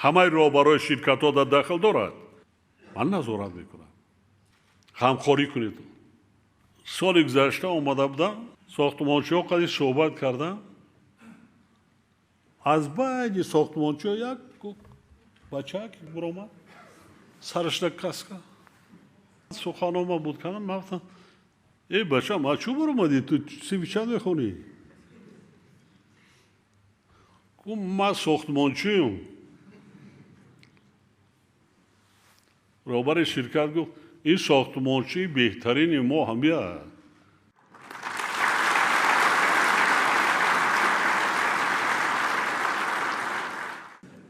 Ҳамаи роҳбарои ширкатҳо дар дахл дорад. Ман назорат мекунам. Ғамхорӣ кунед. Соли гузашта омада будам, сохтмончиҳо қади суҳбат кардам. Аз байни сохтмончиҳо як бачак буромад, сарашда каска. Суханома буд кардам, ман гуфтам: эй бачам, аз чӯ буромадӣ? Ту синфи чанд мехонӣ? Гуфт: ман сохтмончиюм. Роҳбари ширкат гуфт: ин сохтмончии беҳтарини мо ҳамия.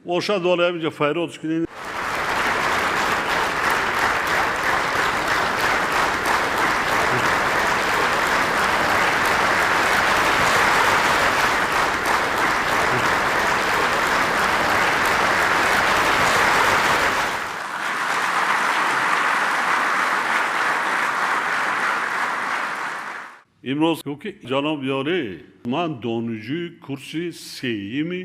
Бошад, ҳоло ҳаминҷа файрод кунем. Имрӯз гуфт ки ҷаноб ёрӣ, ман донишҷӯи курси сеюми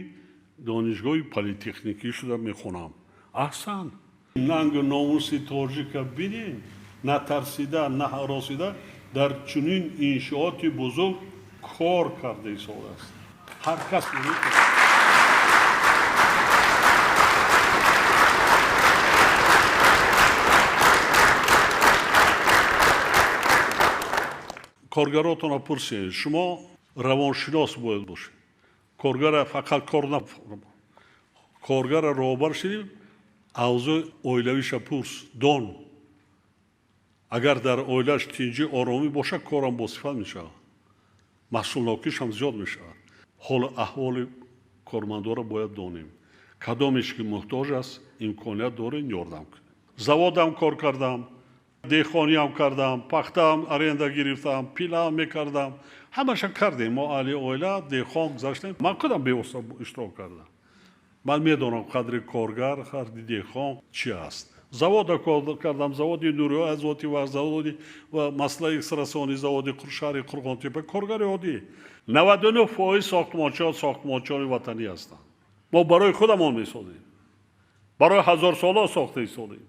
донишгоҳи политехникӣ шуда мехонам. Аҳсан, нангу номуси тоҷика бинем, натарсида, наҳаросида дар чунин иншооти бузург кор карда истодааст. Ҳар кас наметавонад. Коргаротонро пурсед, шумо равоншинос бояд бошед. Коргара фақат кор нафармо, коргара роҳбар шудӣ, авзои оилавиша пурс, дон. Агар дар оилааш тинҷӣ, оромӣ бошад, корам босифат мешавад, маҳсулнокишам зиёд мешавад. Ҳолу аҳволи кормандоро бояд донем. Кадомеш ки муҳтоҷ аст, имконият дорем, ёрдам кунем. Заводам кор кардам, деҳқониам кардам, пахтаам аренда гирифтам, пилаам мекардам, ҳамаша кардем. Мо аҳли оила деҳқон гузаштем. Ман худам бевосита иштирок кардам. Ман медонам қадри коргар, қадри деҳқон чи аст. Завода кор кардам, заводи нуриҳои азоти ва заводи ва маслаи расони, заводи шаҳри Қурғонтеппа, коргари оддӣ. 99% сохтмончиҳо сохтмончиёни ватанӣ ҳастанд. Мо барои худамон месозем, барои ҳазорсола сохта истодем.